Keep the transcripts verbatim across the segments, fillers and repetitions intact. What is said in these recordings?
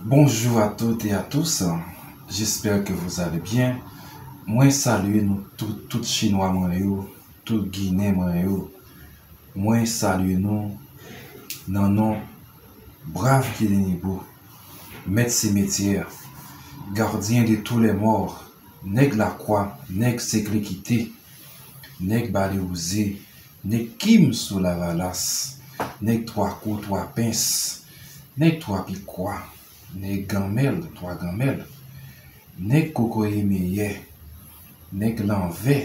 Bonjour à toutes et à tous. J'espère que vous allez bien. Mwen salye nou tout, tout chinwa mwen yo, tout ginen mwen yo. Mwen salye nou nan non brav Kilinibo, mèt simetyè, gardien de tous les morts, nèg Lakwa, nèg Sekle Kite, nèg Bale Wouze, nèg Kim sou Lavalas, nèg Twa Kou Twa Pens, nèg Twa Pikwa, nèg Ganmèl, Twa Ganmèl, nèg Kokoye Meyè, nèg Lanvè,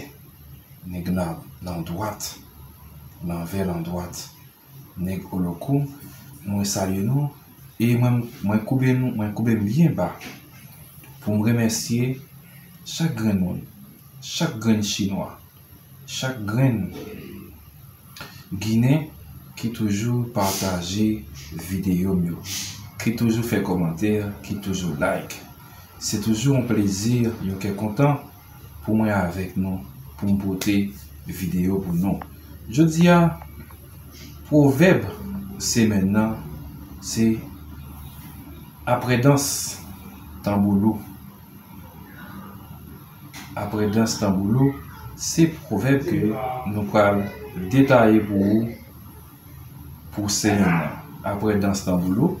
nèg Lan-, Landwat, Lanvè Landwat, nèg Olokou, mwen salye nou, e mwen, mwen koube nou, mwen koube m byen ba pou m remèsye chak grenn moun, chak grenn chinwa, chak grenn ginen ki toujou pataje videyo m yo, ki toujou fè kòmantè, ki toujou like. Se toujou yon plezi, yon kè kontan pou mwen avèk nou, pou m pote videyo pou nou. Jodi a, pwovèb semèn nan, se apre dans tanboulou. Apre dans tanboulou, se pwovèb ke nou pral detaye pou ou pou semèn nan. Apre dans tanboulou,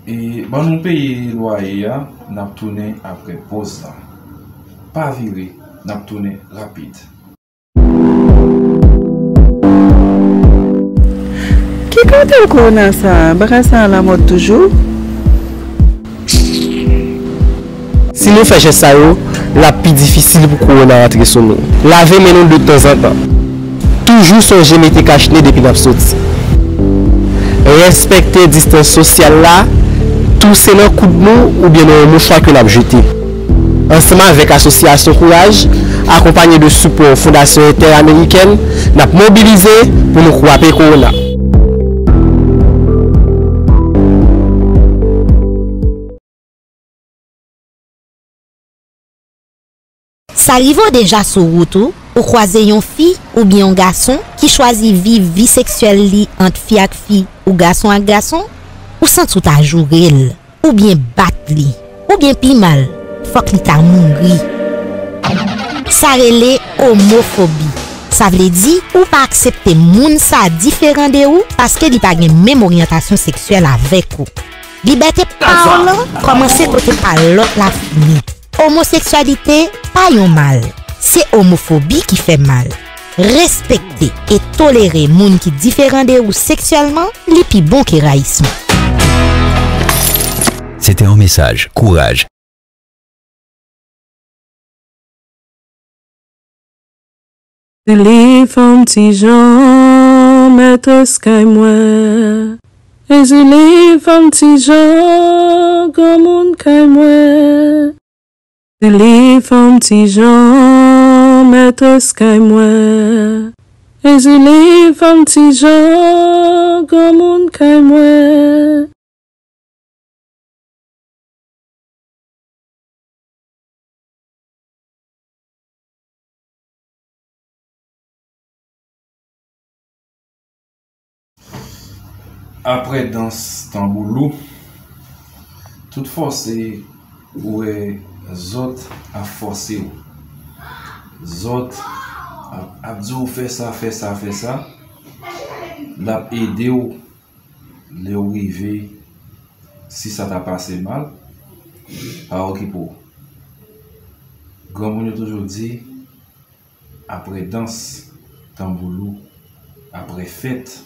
e ban nou peye lwaye a, n ap tounen apre poz la. Pa vire, n ap tounen rapid. Ki kote l kowona sa a? Bagay sa a lamòd toujou? Si nou fè jès sa yo, l ap pi difisil pou kowona rantre sou nou. Lave men nou detanzantan. Toujou sonje mete kach ne depi n ap soti. Respekte distans sosyal la, touse nan koud nou oubyen nan yon mouchwa ke n ap jete. Ansanm avèk Asosyasyon Kouraj, akonpanye de sipò Fondasyon Entè-Amerikèn, n ap mobilize pou nou kwape kowona. Sa rive w deja sou wout ou, ou kwaze yon fi oubyen yon gason ki chwazi viv vi seksyèl li ant fi ak fi ou gason ak gason? Ou santi w ta joure l, oubyen bat li, oubyen pi mal, fòk li ta mouri. Sa rele omofobi. Sa vle di ou pa aksepte moun sa diferan de ou paske li pa gen menm oryantasyon seksyèl avèk ou. Libète pa w lan kòmanse kote pa lòt la fini. Omoseksyalite pa yon mal, se omofobi ki fè mal. Respekte e tolere moun ki diferan de ou seksyèlman, li pi bon ke rayisman. C'était un message. Courage. Zili fè yon ti jan, mètrès kay mwen. Ezili fè yon ti jan, granmoun kay mwen. Ezili fè yon ti jan, mètrès kay mwen. Ezili fè yon ti jan, granmoun kay mwen. Apre dans tanboulou, tout fòse ou wè zòt ap fòse w. Zòt ap, ap di w fè sa, fè sa, fè sa. L ap ede w lè w rive, si sa ta pase mal, pa okipe w. Granmoun yo toujou di, apre dans, tanboulou, apre fèt,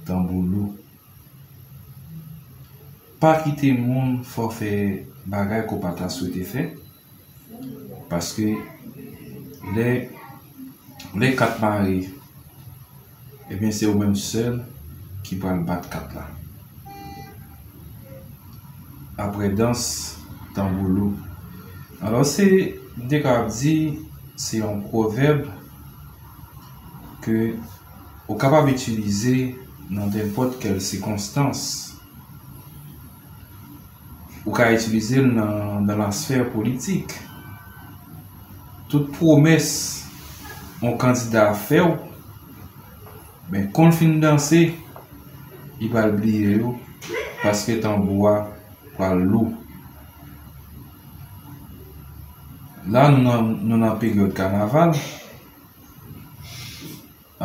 tanboulou. Pa kite moun fè w fè bagay ke w pa ta swete fè. Paske lè, lè kat mare, ebyen, se ou menm sèl ki pral bat kat la. Apre dans, tanboulou. Alò, se, m te ka di, se yon pwovèb ke ou kapab itilize nan nenpòt kèl sikonstans. Ou ka itilize l nan, nan lasfè politik. Tout pwomès yon kandida fè w, men, kon l fin danse, li pral bliye yo, paske tanbou a pral lou. La, nou nan, nou nan peryòd kanaval.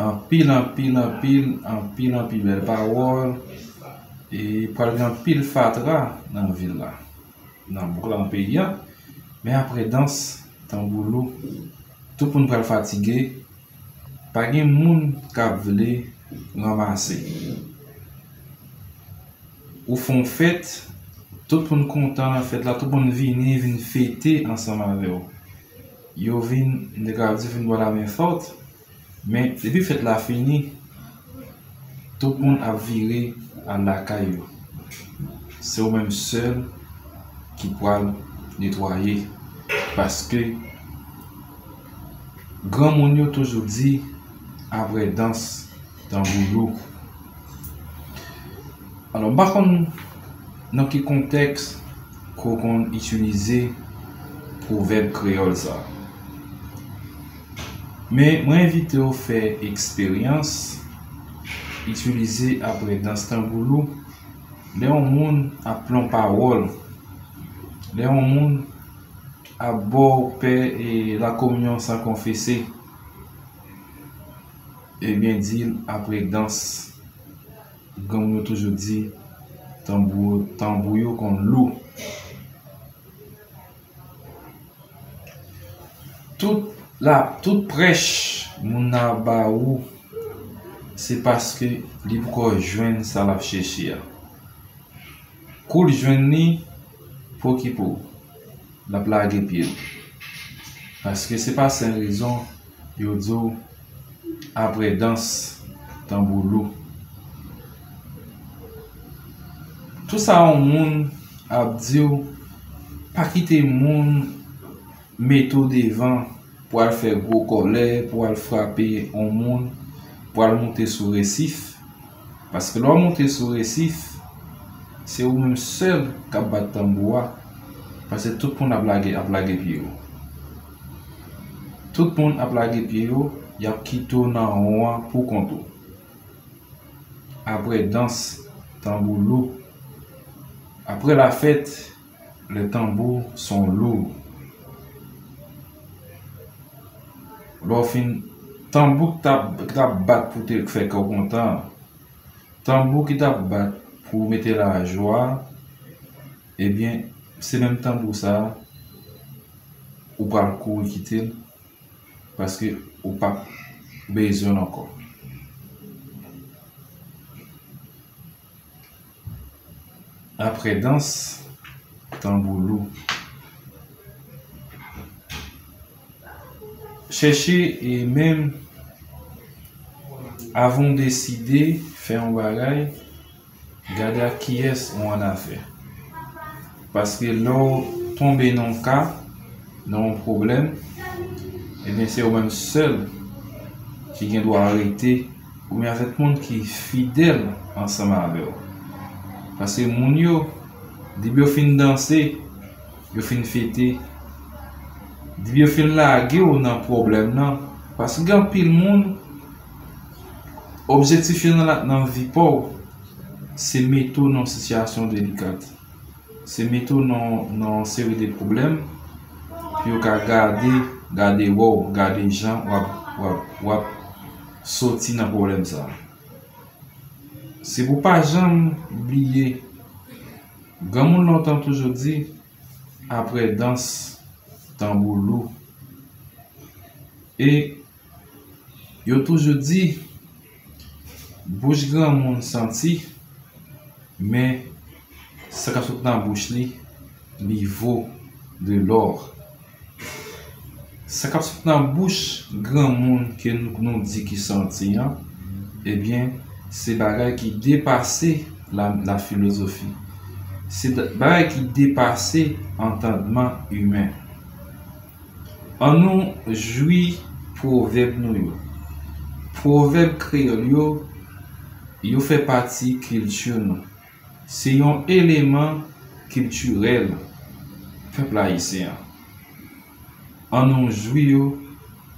Anpil, anpil, anpil, anpil, anpil bèl pawòl. E pral gen anpil fatra nan vil la, nan bouk la, nan peyi a. Men apre dans, tanbou lou, tout moun pral fatige. Pa gen moun k ap vle ranmase. Ou fè yon fèt, tout moun kontan nan fèt la, tout moun vini, vin fete ansanm avè w. Yo vin, m te ka di, vin ba w lamenfòt, men depi fèt la fini, tout moun ap vire al lakay yo. Se ou menm sèl ki pral netwaye. Paske granmoun yo toujou di, apre dans, tanbou lou. Alò, m pa konn nan ki kontèks ke w konn itilize pwovèb kreyòl sa a. Men mwen envite w fè eksperyans itilize apre dans tanbou lou lè yon moun ap pran pawòl, lè yon moun ap ba w pè e lakominyon san konfese, ebyen di l apre dans. Granmoun yo toujou di, tanbou, tanbou yo konn lou. Tout la, tout prèch moun nan ap ba ou, se paske li poko jwenn sa l ap chèche a. Kou l jwenn li, pwokipe w, l ap lage pye l. Paske se pa sen rezon yo di w, apre dans, tanbou lou. Tou sa yon moun ap di w, pa kite moun mete w devan pou al fè gwo kòlè, pou al frape yon moun, pou al monte sou resif. Paske lè w monte sou resif, se ou menm sèl k ap bat tanbou a, paske tout moun ap lage, ap lage pye yo. Tout moun ap lage pye yo, y ap kite w nan won an pou kont ou. Apre dans, tanbou lou. Apre lafèt, les tambours sont lourds. Lè w fin, tanbou ki t ap, ki t ap bat pou te fè kè w kontan, tanbou ki t ap bat pou mete lajwa, ebyen, se menm tanbou sa a, ou pral kouri kite l, paske ou p ap bezwen l ankò. Apre dans, tanbou lou. Chèche e menm avan w deside fè yon bagay, gade ak kiyès ou annafè. Paske lè w tonbe nan yon ka, nan yon pwoblèm, ebyen, se ou menm sèl ki gen dwa rete, oubyen avèk moun ki fidèl ansanm avè w. Paske moun yo, depi yo fin danse, yo fin fete, depi yo fin lage w nan pwoblèm nan, paske gen anpil moun, objektif yo nan la, nan vi pa w, se mete w nan yon sitiyasyon delikat. Se mete w nan, nan yon seri de pwoblèm, pou yo ka gade, gade wè w, gade jan w ap, w ap, w ap soti nan pwoblèm sa a. Se pou w pa janm bliye, granmoun lontan toujou di, apre dans, tanbou lou. E yo toujou di, bouch granmoun santi, men sa k ap sot nan bouch li, li vo de lò. Sa k ap sot nan bouch granmoun ke nou, nou di ki santi an, ebyen, se bagay ki depase la, la filozofi. Se da-, bagay ki depase antandman imen. Annou jwi pwovèb nou yo. Pwovèb kreyòl yo, yo fè pati kilti nou. Se yon eleman kiltirèl pèp ayisyen an. Annou jwi yo,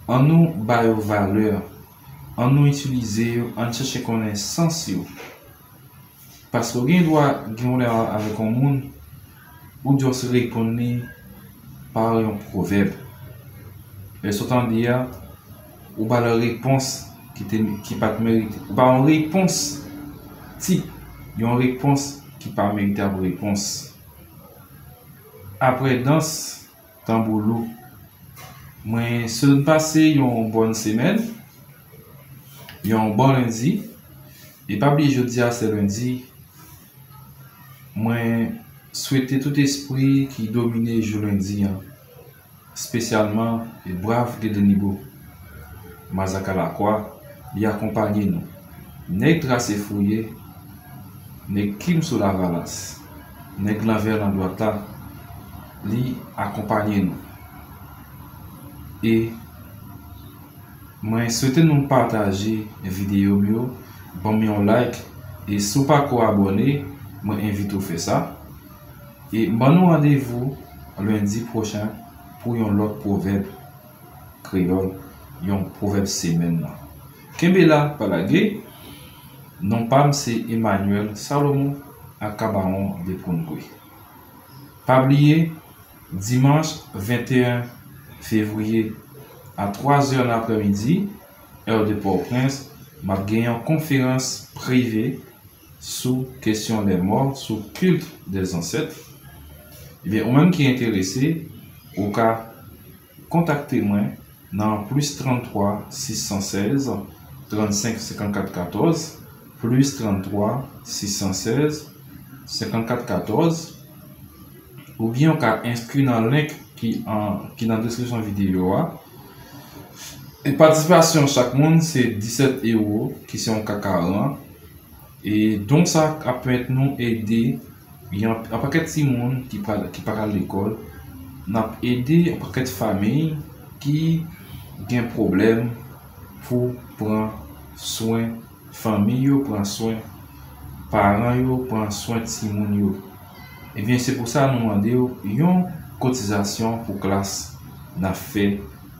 annou ba yo valè, annou itilize yo, ann chèche konnen sans yo. Paske w gen dwa gen yon lè avèk yon moun, Ou just reponn li pa yon pwovèb. Lè sa w tande a, ou ba l repons ki te, ki pa t merite. Ou ba yon repons tip, yon repons ki pa merite ap repons. Apre dans, tanbou lou. Mwen swete n pase yon bòn semèn, yon bon lendi. E pa bliye jodi a se lendi. Mwen swete tout espri ki domine jou lendi an, espesyalman e brav Gede Nibo, Mazaka Lakwa, li akonpanye nou. Nèg Trase Fouye, nèg Kim sou Lavalas, nèg Lanvè nan dwat la, li akonpanye nou. E mwen swete nou pataje videyo m yo, ban m yon like, e si w pako abòne, mwen envite w fè sa. E m ban nou randevou lendi pwochen pou yon lòt pwovèb kreyòl, yon pwovèb semèn nan. Kenbe la, pa lage. Non pa m se Emmanuel Salomon, aka Bawon de Poungwe. Pa bliye, dimanch venteyen fevriye a twa zè nan aprèmidi, è de Pòtoprens, m ap gen yon konferans prive sou kesyon dè mò, sou kilt dè zansèt. Ebyen, ou menm ki enterese, ou ka kontakte mwen nan plis tranntwa sis san sèz trannsenk senkannkat katòz, plis tranntwa sis san sèz senkannkat katòz, oubyen ou ka enskri nan link ki an, ki nan deskripsyon videyo a. E patisipasyon chak moun se disèt ewo, ki se yon ka karan. E don sa ap pèmèt nou ede yon, yon pakèt timoun ki pa, ki pa ka al lekòl. N ap ede yon pakèt fanmi ki gen pwoblèm pou pran swen fanmi yo, pran swen paran yo, pran swen timoun yo. Ebyen, se pou sa nou mande w yon kotizasyon pou klas n ap fè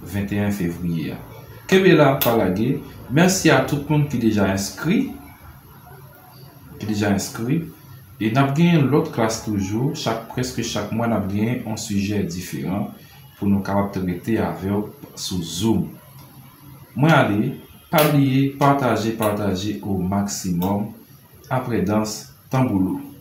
venteyen fevriye a. Kenbe la, pa lage. Mèsi a tout moun ki deja enskri, ki deja enskri. E n ap gen lòt klas toujou. Chak, prèske chak mwa, n ap gen yon sijè diferan pou nou kapab trete avè w sou Zoom. Mwen ale, pa bliye pataje, pataje o maksimòm. Apre dans, tanbou lou.